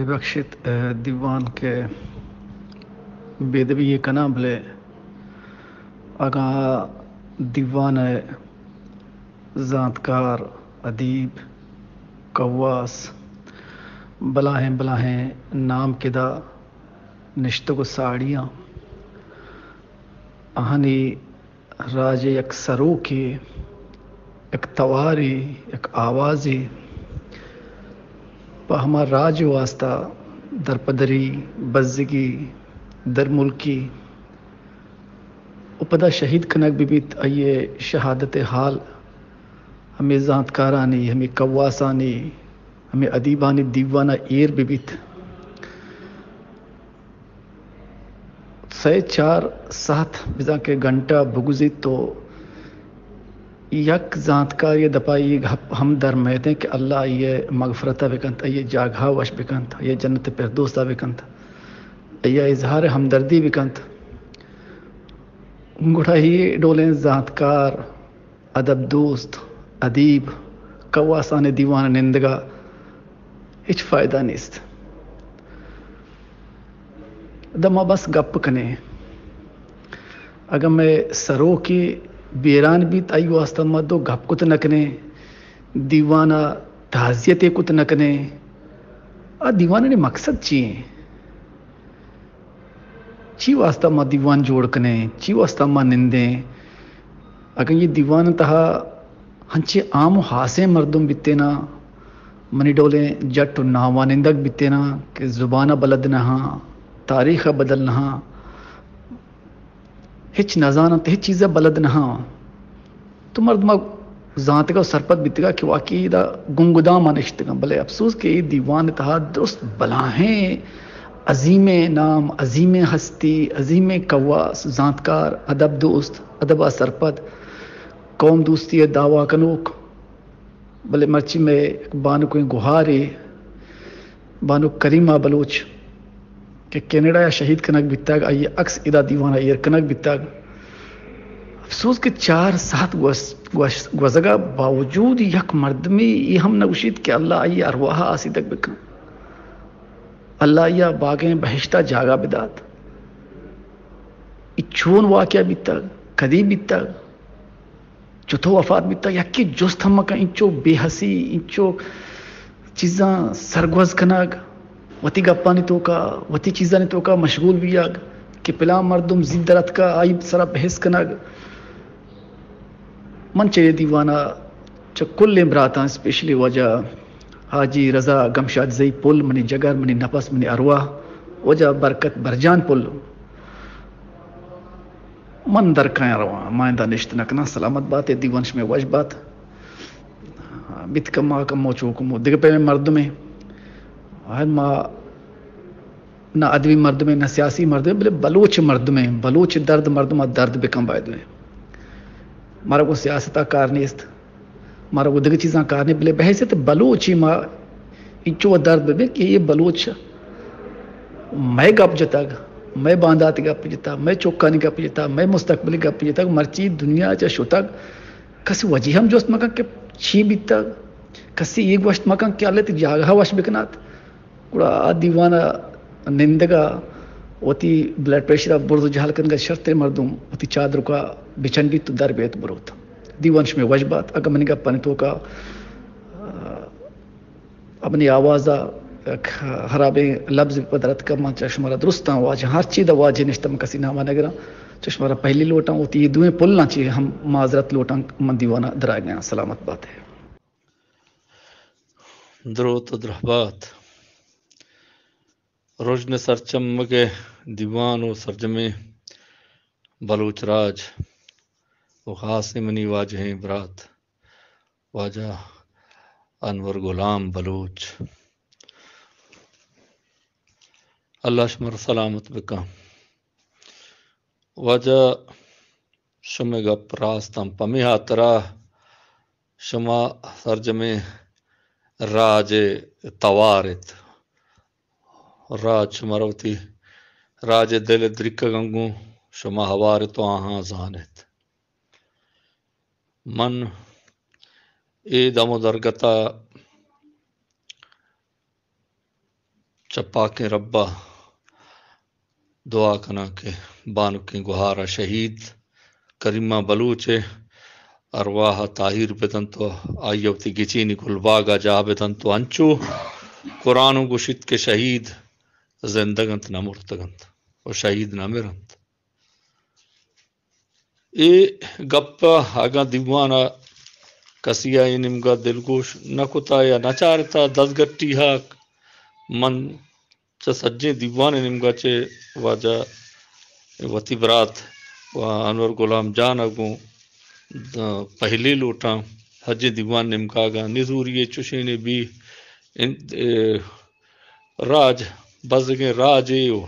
بخشیت، اے، دیوان کہ بے ادبی ءَ کناں، بلے اگاں دیوان ءِ زانتکار، ادیب، کواس، بلاہیں بلاہیں نام کہ ادا نشتگ ءُ ساڑی آں، آہانی راج ءِ یک سروکے، یک توارے، یک آوازے پہ ہما راج ءِ واستا درپدری، بزگی، درملکی ءُ پدا شہید کنگ بہ بیت، آئی ءِ شہادت ءِ حال ہمے زانتکارانی، ہمے کواسانی، ہمے ادیبانی دیوان ءَ ایر بہ بیت۔ سئے چار ساعت بزاں کہ گھنٹہ بگوزیت تو یک زانتکاری ءِ دپا اے گپ ہم در مئیتیں کہ اللہ آئی ءِ مغفرت ءَ بکنت، آئی ءِ جاگہ ءَ وش بکنت، آئی ءِ جنت فردوس ءَ بکنت، آئی ءَ اظہار ہمدردی بکنت۔ گڑا اے ڈولیں زانتکار، ادب دوست، ادیب، کواسانی دیوان ءَ نندگ ءَ ہچ فائدہ نیست۔ ادا ما بس گپ کنیں۔ اگاں مئے سروکے بیران بیت، آئی واسطہ ما دو گپ کت نہ کنیں، دیوان ءَ تعزیتے کت نہ کنیں، آ دیوانانی مقصد چی ایں؟ چی واسطہ ما دیوان جوڑ کنیں؟ چی واسطہ ما نندیں؟ اگاں اے دیوان ءِ تہا ہنچیں عام ءُ ہاسیں مردم بیتیناں، منی ڈولیں جٹ ءُ ناوانندگ بیتیناں کہ زبان ءَ بلد نہ آں، تاریخ ءَ بدل نہ آں، ہچ نہ زاننت، ہچ چیز ءَ بلد نہ آں، تو مردم ءَ زانتگ ءُ سرپد بیتگ کہ واقعی ادا گنگدام ءَ نشتگ آں۔ بلے افسوس کہ اے دیوان ءِ تہا درست بلاہیں عظیمیں نام، عظیمیں ہستی، عظیمیں کواس، زانتکار، ادب دوست، ادب ءَ سرپد، قوم دوستی ءِ دعویٰ کنوک، بلے مرچی مئے یک بانکیں گہارے بانک کریمہ بلوچ کہ کینیڈا ءَ شہید کنگ بیتگ، آئی ءِ عکس ادا دیوان ءَ ایر کنگ بیتگ۔ افسوس کہ چار ساعت گوز-، گوز-، گوزگ ءَ باوجود یک مردمے اے ہم نہ گوشیت کہ اللہ آئی ءِ ارواہ ءَ آسیدگ بکن، اللہ آئی ءَ باگیں بہشت ءَ جاگہ بدات۔ اے چون واقعہ بیتگ، کدی بیتگ؟ چتو وفات بیتگ، یکے جست ہم مکن، اینچو بے حسی، اینچو چیزاں سرگوز کنگ، وتی گپانی توکا، وتی چیزانی توکا مشغول بیگ کہ پلان مردم زیت در اتکا، آئی سرا بحث کنگ۔ من چہ اے دیوانا چہ کلیں براتاں اسپیشلی واجہ حاجی رضا گمشاد زئی پل، منی جگر، منی نپس، منی ارواح، واجہ برکت برجان پل، من در کایاں رواں، ما اندا نشت نہ کناں۔ سلامت بات، اے دیوان شمئے وش بات۔ بیت کما کمو چو کمو دگہ پیمیں مردمے۔ آہد ما نہ ادبی مردمے، نہ سیاسی مردمے، بلے بلوچ مردمے، بلوچ درد مردم ءَ درد بکن باید۔ مارا گوں سیاست ءَ کار نیست۔ مارا گوں دگہ چیزاں کار نیست، بلے بحیثیت بلوچی ما انچو درد بہ بیں کہ اے بلوچ مئے گپ جتگ، مئے باندات گپ جتگ، مئے چکانی گپ جتگ، مئے مستقبلی گپ جتگ، مرچی دنیا چہ شتگ، کسی وجہ ہم جست مکن کہ چی بیتگ، کسی اے گوشت مکن کہ اللہ تئی جاگہ وش بکنات۔ گڑا آ دیوان ءَ نندگ ءَ وتی بلڈ پریشر ءَ برز ءُ جہل کنگ ءَ شرتریں مردم وتی چادرک ءَ بچنڈیت ءُ در بیت بروت۔ دیوان شمئے وش بات۔ اگاں منی گپانی توکا، آ، منی آواز ءَ یک ہرابیں لبز پدر اتکگ، من چہ شمارا درستاں واجہ، ہر چی دا واجہ نشتہ، من کسی نام ءَ نگراں، چہ شمارا پہلی لوٹاں، وتی اے دوئیں پلاں چی ہم معذرت لوٹاں، من دیوان ءَ درآیگ ءَ آں۔ سلامت بات ئے۔ دروت ءُ درہبات۔ رژن سرچمگ ءِ دیوان ءُ سرجمیں بلوچ راج ءُ خاصیں منی واجہیں برات واجہ انور غلام بلوچ، اللہ شمارا سلامت بکن۔ واجہ شمئے گپ راست انت، پمے ہاترا شما سرجمیں راج ءِ توار ات۔ راج شمارا وتی راج ءِ دل ءِ درکگاں گوں شما ہوار ات ءُ آہاں زان ات۔ من اے دم ءُ درگت ءَ چہ پاکیں رب ءَ دعا کناں کہ بانکیں گہار ءَ شہید کریمہ بلوچ ءِ ارواہ ءَ تاہیر بدنت ءُ آئی ءَ وتی گچینی گلباگ ءَ جاہ بدنت ءُ انچو قرآن ءَ گوشیت کہ شہید زندگ انت، نہ مرتگ انت ءُ شہید نہ مرنت۔ اے گپ ءَ اگاں دیوان ءَ کسی ءَ اے نیمگ ءَ دلگوش نہ کتا یا نہ چارتا، دزگٹی ءَ من چہ سجیں دیوان ءِ نیمگ ءَ چہ واجہ وتی برات و انور غلام جان ءَ گوں پہلی لوٹاں، سجیں دیوان نیمگ ءَ اگاں نزوری ءَ چشیں بی انت، اے، راج، بزگیں راجے و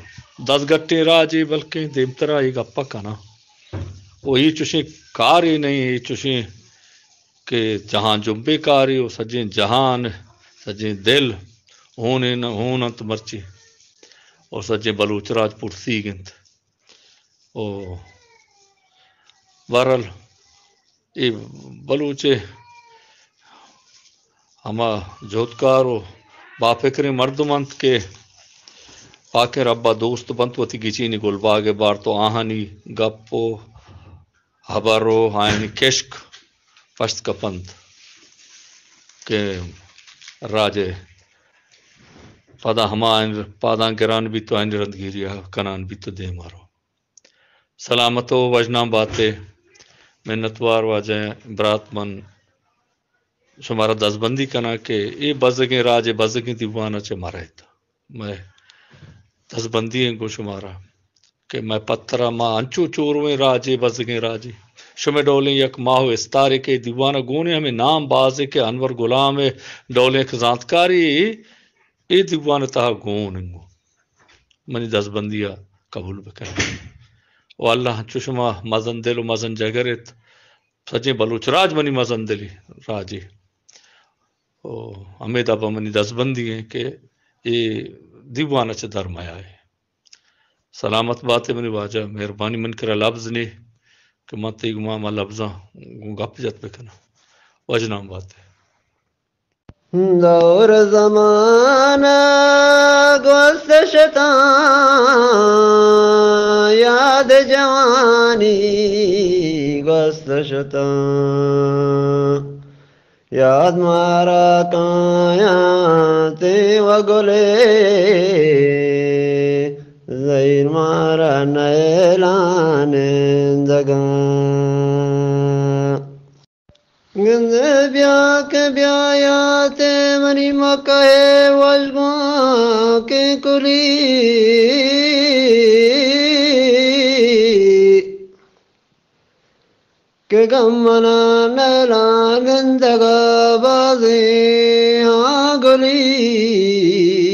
دزگٹیں راجے، بلکیں دیمترا اے گپا کناں۔ و اے چوشیں کارے نہیں، اے چوشیں کہ جہان جنبے کارے و سجیں جہان، سجیں دل ہون، ہون انت مرچی، و سجیں بلوچ راج پرسیگ انت۔ و بہرحال اے بلوچ ءِ ہما جہدکار و باپکریں مردم انت کہ پاکیں رب ءَ دوست بنت، وتی گچینی گلباگ ءَ بارت و آہانی گپ و ہبر و آیانی کشک پشت کپنت کہ راج ءِ پدا ہما آیانی پاداں گران بیت و آیانی رندگیری ءَ کنان بیت و دیما رو۔ سلامت و وژنام باتے۔ منتوار واجہ برات، من شمارا دزبندی کناں کہ اے بزگیں راج ءِ بزگیں دیوان ءَ چہ مرائیت۔ مئے دزبندی ایں گوں شمارا کہ مئے پترا ما انچو چورویں راجے، بزگیں راجے، شمئے ڈولیں یک ماہ و استارے کہ اے دیوان ءَ گون ایں، ہمے نام بازے کہ انور غلام ءِ ڈولیں یک زانتکارے اے دیوان ءِ تہا گون انگو۔ منی دزبندی ءَ قبول بکن۔ و اللہ انچو شما مزن دل و مزن جگر ات۔ سجیں بلوچ راج منی مزن دلی راجے۔ و ہمے دابا منی دزبندی ایں کہ اے دیوان ءَ چہ در میائے۔ سلامت باتے منی واجہ، مہربانی، من کرا لبز نے کہ من تئی گما ہما لبزاں گوں گپ جت بکناں۔ وژنام باتے۔ دور زمانہ گوست شتاں، یاد جوانی گوست شتاں۔ یاد مارا کایاں تئی و گلے، زہیر مارا نیلان زگاں۔ گندے بیا کہ بیا یات منی مکہ وژگوانکیں کلی، کہ گم منا نیلاں گندگا بازیں ہاں گلی۔